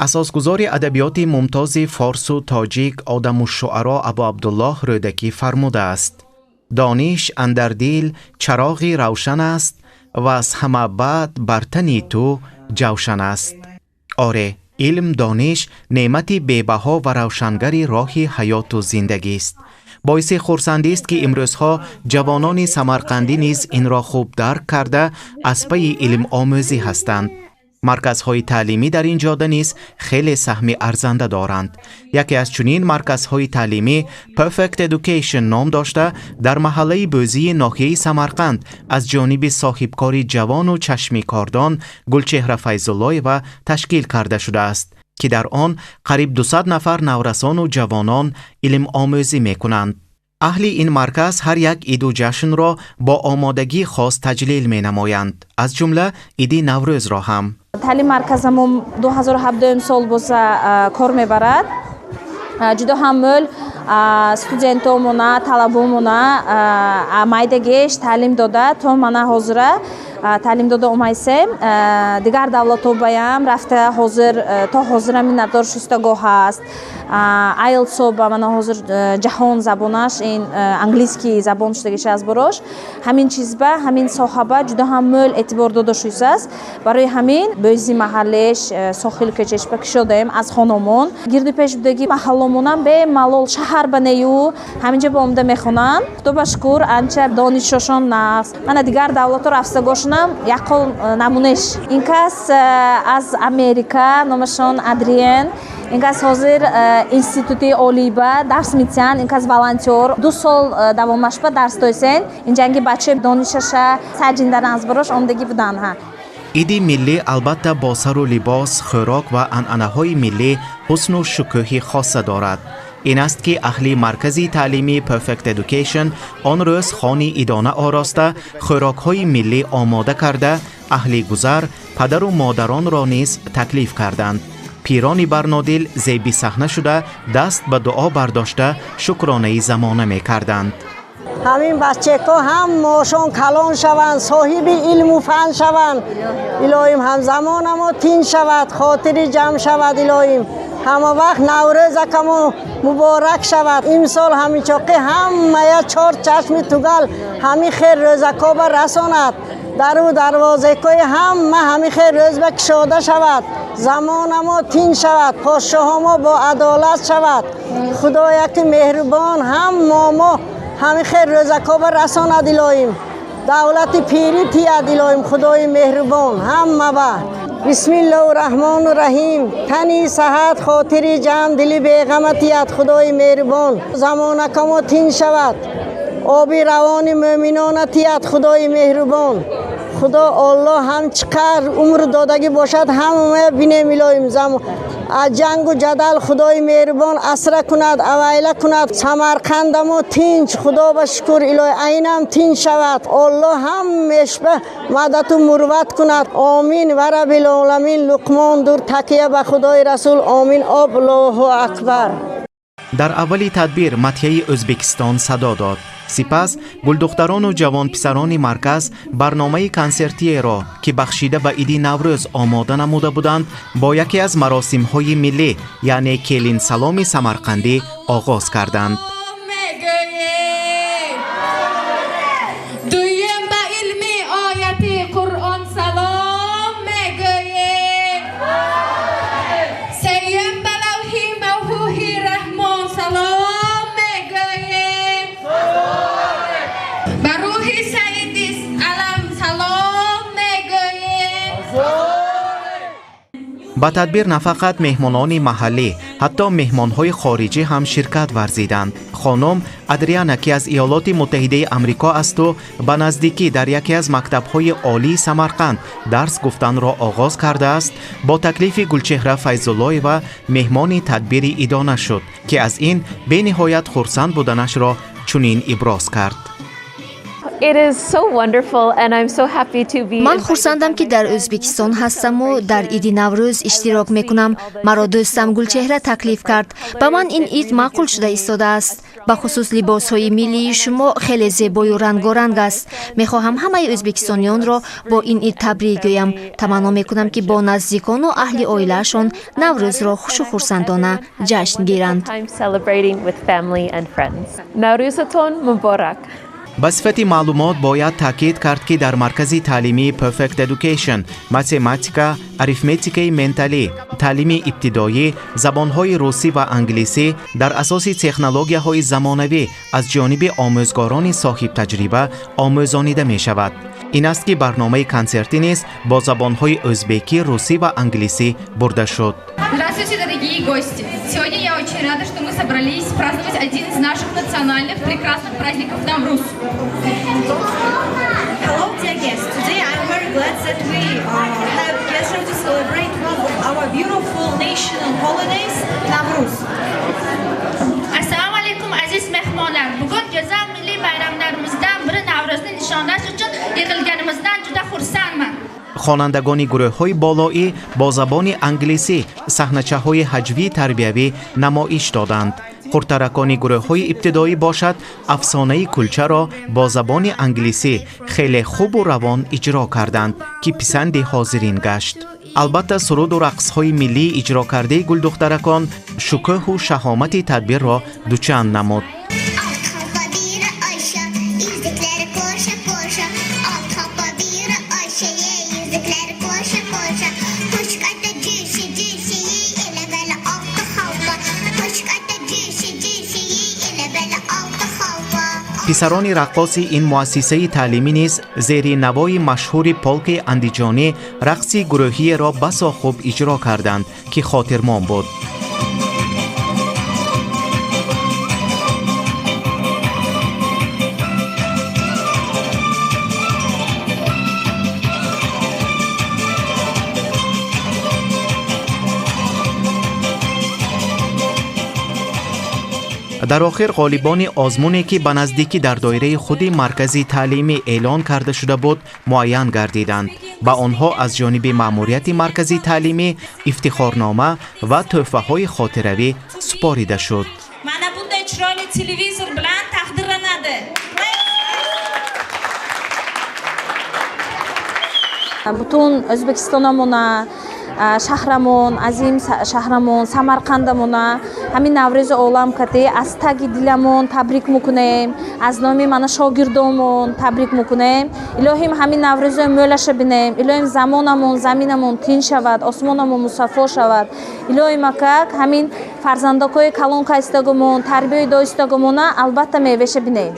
Асосгузори адабиёти мумтози форсу тоҷик, Одамушшуаро Абу Абдуллоҳ Рӯдакӣ фармудааст: «Дониш андар дил чароғи равшан аст ва аз ҳама бад бар тани ту ҷавшан аст». Оре, илм, дониш неъмати бебаҳо ва равшангари роҳи ҳаёту зиндагист. Боиси хурсандист, ки имрӯзҳо ҷавонони самарқандӣ низ инро хуб дарк карда, аз пайи илмомӯзӣ ҳастанд. Марказҳои таълимӣ дар ин ҷода низ хеле саҳми арзанда доранд. Яке аз чунин марказҳои таълимӣ Perfect Education ном дошта, дар маҳаллаи Бӯзии ноҳияи Самарқанд аз ҷониби соҳибкори ҷавону чашми кордон Гулчеҳра Файзуллоева ташкил карда шудааст, ки дар он қариб 200 нафар наврасону ҷавонон илмомӯзӣ мекунанд. Аҳли ин марказ ҳар як иду ҷашнро бо омодагии хос таҷлил менамоянд, аз ҷумла иди Наврӯзро ҳам. Таълим марказамон 2017 сол боза кор мебарад. Ҷудо ҳам мӯл студентомона, талабомона майдагеш таълим дода, то мана ҳозира таълим дода омайсем. Дигар давлатҳо баям рафта, ҳозир то ҳозира миннатдор шустагоҳ ҳаст. IELTS ба мана ҳозир ҷаҳон забонаш ин английский забон шудагиша аз борош. Ҳамин чизба, ҳамин соҳаба ҷудо ҳам мӯл эътибор дода шудааст. Барои ҳамин бӯзи маҳаллеш, сохил кӯчашба кушодаем. Аз хономон гирду пеш будагӣ маҳалломонам бемалол шаҳар ба нею ҳаминҷа ба омада мехонанд. Худо ба шукр, анча донишошон нағз. Мана дигар давлатҳо рафтагошонам якқол намунеш. Ин кас аз Америка, номашон Адриен. Ин кас ҳозир институти олиба дарс метиҳанд. Ин кас волонтёр, 2 сол давомашба дарс дойсен. Инҷанги бачаи донишаша саҷиндан аз борош омдагӣ буданд ҳа. Иди миллӣ албатта бо сару либос, хӯрок ва анъанаҳои миллӣ ҳусну шукӯҳи хоса дорад. Ин аст, ки аҳли маркази таълимии Perfect Education он рӯз хони идона ороста, хӯрокҳои миллӣ омода карда, аҳли гузар, падару модаронро низ таклиф карданд. Пирони барнодил зеби саҳна шуда, даст ба дуо бардошта, шукронаи замона мекарданд. Ҳамин бачако ҳамашон калон шаванд, соҳиби илму фан шаванд, илоҳим. Ҳамзамонамо тин шавад, хотири ҷамъ шавад, илоҳим. Ҳама вақт Наврӯзакамо муборак шавад. Имсол ҳаминчоқи ҳамая чор чашми тугал ҳами хел рӯзакоба расонад. Дару дарвозакои ҳама ҳами хел рӯзба кушода шавад. Замонамо тин шавад, подшоҳомо бо адолат шавад. Худояки меҳрубон ҳамамо ҳами хел рӯзакоба расонад, илоҳим. Давлати пирӣ тияд, илоҳим, худои меҳрубон ҳама ба. Бисмиллоҳу раҳмону раҳим. Тани саҳат, хотири ҷамъ, дили беғама тияд худои меҳрубон. Замонакамо тин шавад, оби равони мӯъминона тияд худои меҳрубон. Худо Оллоҳ ҳам чӣ қадр умр додагӣ бошад, ҳамая бинем, илоҳим. Аз ҷангу ҷадал худои меҳрубон асра кунад, авайла кунад. Самарқандамо тинч, худо ба шукр, илоҳи, айнам тинч шавад. Оллоҳ ҳамешба мадату мурват кунад. Омин ва раббил Луқмон дур такя ба худои расул. Омин. Аллоҳу акбар. Дар аввали тадбир мадҳияи Ӯзбекистон садо дод. Сипас гулдухтарону ҷавонписарони марказ барномаи консертиеро, ки бахшида ба иди Наврӯз омода намуда буданд, бо яке аз маросимҳои миллӣ, яъне келинсаломи самарқандӣ, оғоз карданд. Мегӯем, дуюм ба илми ояти Қуръон салом мегӯем, сеюм ба лавҳи мавҳуҳи Раҳмон салом мегӯем, ба рӯҳи Саиди алам салом мегӯем. Ба тадбир на фақат меҳмонони маҳаллӣ, ҳатто меҳмонҳои хориҷӣ ҳам ширкат варзиданд. Хонум Адриана, ки аз Иёлоти Муттаҳидаи Амрико асту ба наздикӣ дар яке аз мактабҳои олии Самарқанд дарс гуфтанро оғоз кардааст, бо таклифи Гулчеҳра Файзуллоева меҳмони тадбири идона шуд, ки аз ин бениҳоят хурсанд буданашро чунин иброз кард. Ман хурсандам, ки дар Ӯзбекистон ҳастаму дар иди Наврӯз иштирок мекунам. Маро дӯстам Гулчеҳра таклиф кард. Ба ман ин ид маъқул шуда истодааст. Бахусус либосҳои миллии шумо хеле зебою рангоранг аст. Мехоҳам ҳамаи ӯзбекистониёнро бо ин ид табрик гӯям. Таманно мекунам, ки бо наздикону аҳли оилаашон Наврӯзро хушу хурсандона ҷашн гиранд. Наврӯзатон муборак! Ба сифати маълумот бояд таъкид кард, ки дар маркази таълимии Perfect Education математика, арифметикаи менталӣ, таълими ибтидоӣ, забонҳои русӣ ва англисӣ дар асоси технологияҳои замонавӣ аз ҷониби омӯзгорони соҳибтаҷриба омӯзонида мешавад. Ин аст, ки барномаи консертӣ низ бо забонҳои ӯзбекӣ, русӣ ва англисӣ бурда шуд. Здравствуйте, дорогие гости! Сегодня я очень рада, что мы собрались праздновать один из наших национальных прекрасных праздников Навруз. Hello, dear guests. Today I'm very glad that we have gathered to celebrate one of our beautiful national holidays, Navruz. Assalomu alaykum, aziz mehmonlar. Bugun go'zal milliy bayramlarimizdan biri Navro'zni nishonlash uchun yig'ilganimizdan juda xursandman. Хонандагони гурӯҳҳои болоӣ бо забони англисӣ саҳначаҳои ҳаҷвии тарбиявӣ намоиш доданд. Хурдтаракони гурӯҳҳои ибтидоӣ бошад, афсонаи кулчаро бо забони англисӣ хеле хубу равон иҷро карданд, ки писанди ҳозирин гашт. Албатта, суруду рақсҳои миллии иҷрокардаи гулдухтаракон шукӯҳу шаҳомати тадбирро дучанд намуд. Писарони раққоси ин муассисаи таълимӣ низ зери навои машҳури полки андиҷонӣ рақси гурӯҳиеро басо хуб иҷро карданд, ки хотирмон буд. Дар охир ғолибони озмуне, ки ба наздикӣ дар доираи худи маркази таълимӣ эълон карда шуда буд, муайян гардиданд. Ба онҳо аз ҷониби маъмурияти маркази таълимӣ ифтихорнома ва тӯҳфаҳои хотиравӣ супорида шуд. Mana bunday chiroyli televizor bilan taqdirlanadi. Butun O'zbekistonamona, шаҳрамон, азим шаҳрамон Самарқандамона ҳамин Наврӯзи олам кати аз таги диламон табрик мекунем. Аз номи мана шогирдомон табрик мекунем. Илоҳим, ҳамин Наврӯзои мӯлаша бинем. Илоҳим, замонамон, заминамон тин шавад, осмонамон мусаффо шавад. Илоҳим акак, ҳамин фарзандакҳои калон кайстагумон, тарбияи доистагумона албатта мевеша бинем.